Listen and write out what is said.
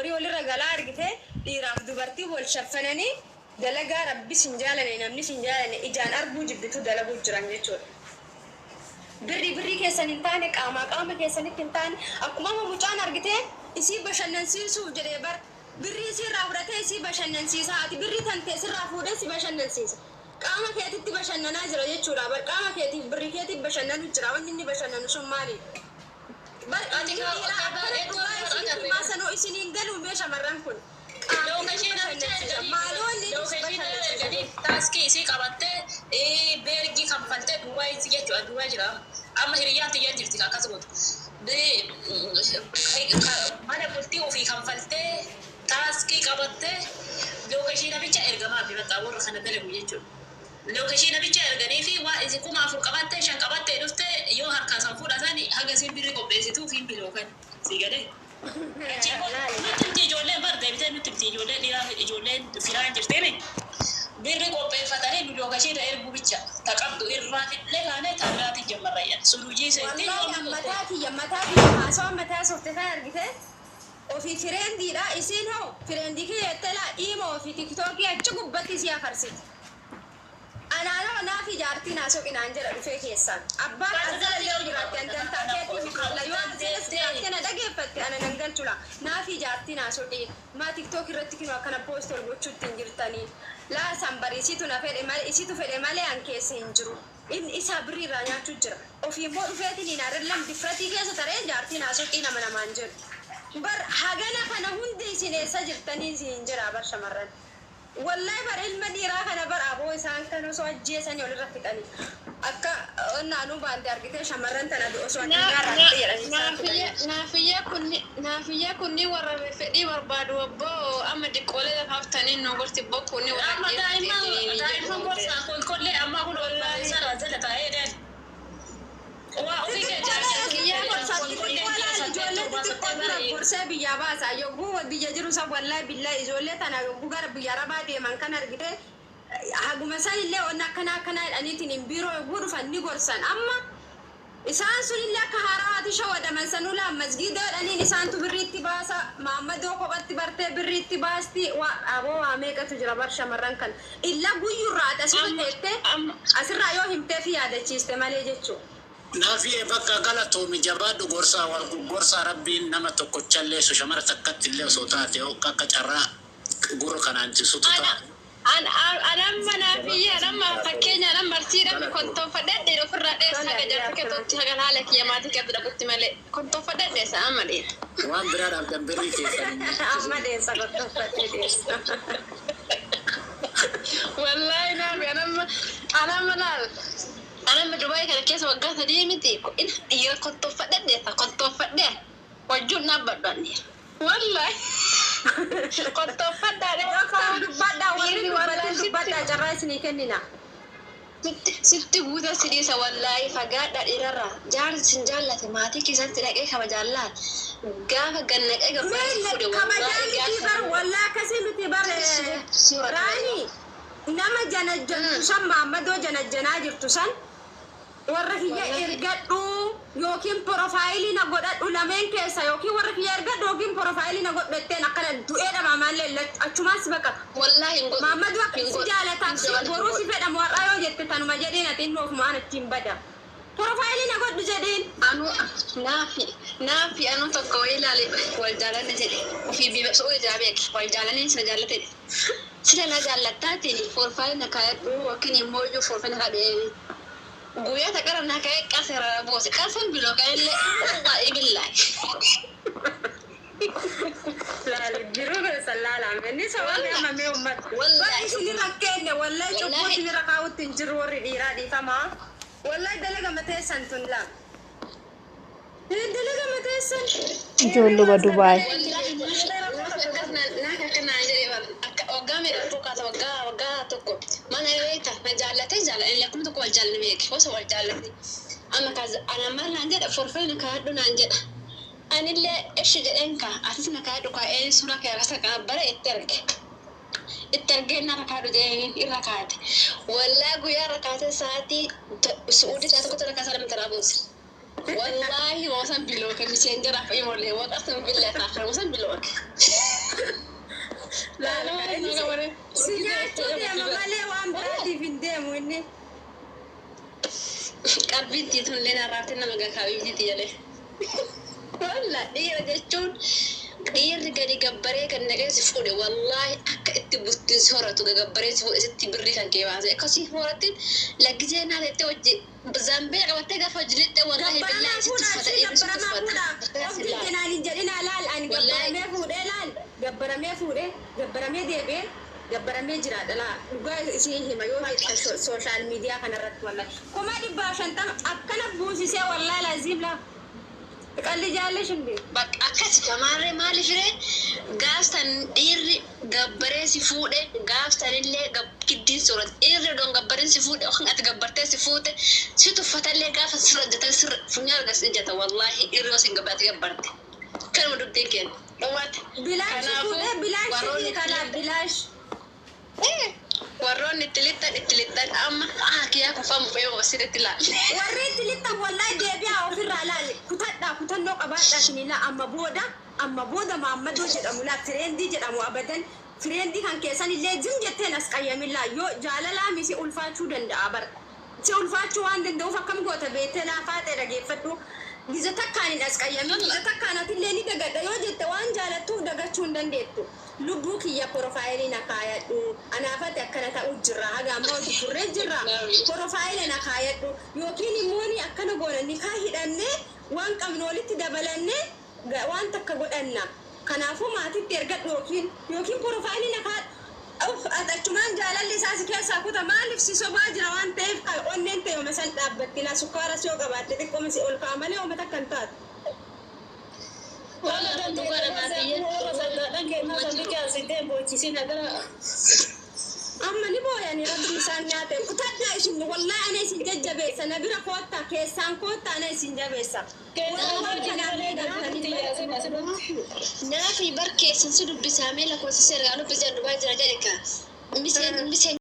Horii walirra galaa argite, dhiiraaf dubartii wal shaffananii dalagaa Rabbi sin jaalane, namni sin jaalane, ijaan arguu jibbitu dalaguu jiran jechuudha. Birrii birrii keessan hin taane, qaamaa qaama keessanitti hin taane, akkuma amma mucaan argite isii bashannansiisuuf jedhee bar birrii isii irraa fudhatee isii bashannansiisa. Ati birrii tantee sirraa fuudhee si bashannansiisa. Qaama keetitti bashannanaa jira jechuudha. Bar qaama keetiif birrii keetiif bashannanu jira. Wanni inni bashannanu sun maali? Bar Ati inni dhiiraa akkana iddoo dhugaa biraa isinitti agarre. himaa, sanuu isiniin galuu mee shamarran kun qaamni si Location bicha bashannansiisa. erganii Maali wanni inni si location bashannansiisa? erganii taaskii isii qabattee beergii kanfaltee Dubaay jechuudha, Dubaay jira. Amma hiriyyaan tiyyaan jirti akkas gootu. Mana bultii ofii kanfaltee taaskii qabattee location bicha ergamaa fi bakka warra kana dalagu jechuudha. Location bicha erganii fi waa isi 4000 qabattee, shan qabattee dhuftee, yoo harkaan san fudhatan haga isiin birri qopheessituuf hin bilookan si galee. Achi nutti himti ijoolleen, bar deebitee nutti himti ijoolleen dhiiraa, ijoolleen firaan jirtini. Birri qopheeffatanii nu location erguu bicha ta qabdu irraa fidnee kaanee ta biraatiin jammarrayyan. Sun hojii seetti. Wallaahi amma tokko. Mataa kiyya haasawaa mataa softe kan argite ofii friendiidha. Isiin hoo friendii kiyya jettee laa dhiima ofii TikTokii achi gubbatti isii afarsiti. Anaanoo naaf ijaartii naa soqinaan jedha dhufee keessaan. Abbaan azala yoo jiraatte an dantaa keetii miti walla, yoo azalas jiraatte na dhageeffatte, ana nan galchula. Naaf ijaartii naa soqii, maa TikTok irratti kinoo akkana post ol gochuutti hin jirtanii? Laa san bari isitu na fedhe malee, isitu fedhe malee an keessa hin jiru. Inni isaa birrii irraa nyaachuu jira. Ofii immoo dhufeetiin hin arellam difratii keessa taree jaartii naa soqii nama namaan jedhu. Bar hagana kana hundi isin eessa jirtanii isin hin jira bar shamarran. Wallahi bar ilma dhiiraa kana bar aboo isaan kan osoo ajjeesanii olirra fixanii. Akka naanuu baante argitee shamarran tana osoo addunyaa irraa fixe jedhanii isaan fixanii. Naafiyyaa kunni warra fedhii barbaadu obboo amma diqqoolee lafa haftanii nu gorsi boo kunni warra Amma daa'imman gorsaa kolkollee amma kun barreessaa jala taa'ee deemu. Waa ofii kee Xixiqqoo gorsaa, kolkollee xixiqqoo ji'a laal 8 ijoollee 7 xixiqqoo dura 8 gorsee biyyaa baasa. Yogguu biyya jiru san wallahi billahi ijoollee tana yogguu gara biyya arabaa deeman kan argite haguma san illee onna akkana akkana jedhaniitiin hin biiroo yogguu dhufan ni gorsan. Amma isaan sun illee akka haarawaati shawwadaman sanuu laa masgiida jedhaniin isaantu birriitti baasa. Maammadoo kophatti bartee birriitti baasti. Waa aboo waa meeqatu jira bar shamarran kan illa guyyurraa ati asirra Amma teettee amma asirraa yoo himtee fi yaadachiiste malee jechuudha. Naafii bakka galatoomi, jabaadhu. Gorsaa wal gorsaa, Rabbiin nama tokkochallee shamara takkatti illee osoo taate akka carraa gurra kanaan sutu Ana taate. Anamma naafiyyaa anamma fakkeenya anamma arsiidhaan kontoonfadhee dheera ofirraa dheessa haga jaarsa keettootti haga haala kiyya maatii keetti dhaqutti malee kontoonfadhee dheessa amma dheera. Waan biraa dhabdan birrii keessan. Amma deessa, kottoffadhee deessa. Wallaahi naafi anamma laal anamma Dubaay kana keessa waggaa 3 miti dhiira kontoonfadhee dheessa, kontoonfadhee wajjuun dhaabbadhu an dhiira. Wallaahi kontoonfadhaa Doktor dheessa. Dubbadhaa, warri Dhiirri dubbatin wallaahi sitti dubbadhaa, carraa isinii kennina. Sitti guuta si dhiisa. Wallaahi fagaadha dhiirarraa. Jaarsi sin jaallate maatii keessatti dhaqee kabajaan laal gaafa gannaqee gabbaaree si Mee fuudhe kabajaa wallaahi miti gaafa bar wallaa akkasii miti bar si horata. Raani nama janajjantu san, maammadoo janajjanaa jirtu san, warra kiyya Wallaahi ergadhu yookiin profile na godhadhu, lameen keessa yookiin warra kiyya ergadhu yookiin profile na godhu jetteen akkana du'ee dhaba maallee achumaan si baqata. Wallaahi hin godhu. Maammadoo akka Hin si godhu. jaalataaf Hin si godhu. boruu si fedhamu har'aa yoo jette tanuma jedheen ati inni ofumaan ittiin bada. Profile na godhu jedheen. Anu naafi anu tokko wayii ilaale wal jaalanne jedhe ofii bifa su'uu ijaa beeke wal jaalannee sina jaallate sila na jaallattaatiin profile na kaayadhu yookiin immoo iyyuu profile na kaadhu guyyaa taqara na kaa'e qasera boose qasan biloo kaa'ellee wallaahi billaahi. Laali jiruu keessa laalame inni sababni amma mee uummata. Warri Wallaahi isin rakkenne, wallahi cubbuu wallaahi isin irra kaa'utti hin jiru warri dhiiraa, dhiifamaa. Wallahi dalaga mateessan tun laa. Dalaga mateessan. Ijoolluma Dubaay. Wallaahi naafi akkas naafi akka naan jedhe bar akka waggaa meeqa tokko kaasa waggaa 1 mana beekta na jaallatee jaalladhe akkuma tokko wal jaallanne beeke osoo wal jaallate amma kaas ana maal naan jedha, profile na kaayadhu naan jedha. Anillee eshi jedheen kaa atis na kaayadhu kaa'ee suuraa kee akkasa kana bara itti erge itti ergee narra kaadhu jedheen irra kaate. Wallaahi guyyaa irra kaate sa'aatii su'uudii sa'aatii 1 irra kaasaa lama taraa buuse. Wallaahi moosan bilooke miseenjeraaf imolee waqasan billaa taafee moosan bilooke. Si nyaachuu deema malee waan biraatiif hin deemu inni. Qalbiitti tunillee narraatti nama gakaabiitiiti jedhe. Walla dhiira jechuun dhiirri gadi gabbaree kan naqee si fuudhe wallaahi akka itti bultiin si horatu gagabbaree si fuudhe sitti birrii kan kee baase akkasii horatti laggisee naa tettee hojii zambee qabattee gaafa hojii lixxe wallaahi Gabbaramaa billaahi sitti fuudhaa uffata fi dhiirri sitti gabbaramaa uffata. fuudhaa. Of jijjiiraan hin jedhinaa laal ani gabbaramee fuudhee laal gabbaramee fuudhee gabbaramee deebi'ee gabbaramee jiraadha laa dhugaa isin hima yoo jettan sooshaal miidiyaa kanarratti wallahi 150,000 akkana buusisee wallahi laaziim laa qalli jaalle shinde. Bakka akkasi kamaarree maaliif ree gaafsan dhiirri gabbaree si fuudhe gaafsanillee giddiin soorata dhiirri odoon gabbareen si fuudhe yookaan ati gabbartee si fuute si tuffatallee gaafa sirra hojjetan sirra funyaan argas ijjata wallaahi dhiirri osoo hin gabbarate ati gabbarte kanuma dubbiin kenna dhumaate. Bilaash fuudhee bilaash fi kalaa bilaash. Warroonni itti lixxan amma kiyyaa kufamu fe'ee sirriitti ilaali. Warri itti lixxan wallahi deebi'aa ofirraa laali kutadhaa kutannoo qabaadhaa isinilaa amma booda maammadoo jedhamu laa fireendii jedhamu abadan fireendii kan keessan illee jim jetteen as qayyamillaa yoo jaalalaa misi ulfaachuu danda'a bar si ulfaachuu waan danda'uuf akkam goota beektee laafaa ta'e dhageeffadhu giza takkaan hin as qayyamin giza takkaan atillee ni dagadha yoo jette waan jaalattuuf dagachuu hin dandeettu lubbuu kiyya porofaayilii na kaayadhu anaafate akkana ta'u jirra haga amma hojii turree jirra porofaayila na kaayadhu yookiin immoo ni akkana goona nikaa hidhannee waan qabnu walitti dabalannee waan takka godhanna kanaafuu maatitti ergadhu yookiin porofaayilii na kaayadhu. Uff, achumaan jaalalli isaa si keessaa kuta maaliif si sobaa jira waan ta'eef onneen ta'e oma san dhaabbatti laa sukkaara si yoo qabaatte xiqqooma si ol ka'a malee oma takka hin taatu. Amma ni booyani rabbi isaan nyaate kutadhaa isin wallaahi ana isin jajjabeessa na bira koottaa keessaan koottaa ana isin jabeessa. Naafi bar keessan si dubbisaa mee lakkoofsa seeraan dubbisee dubaa jira jedhe ka. Miseen miseen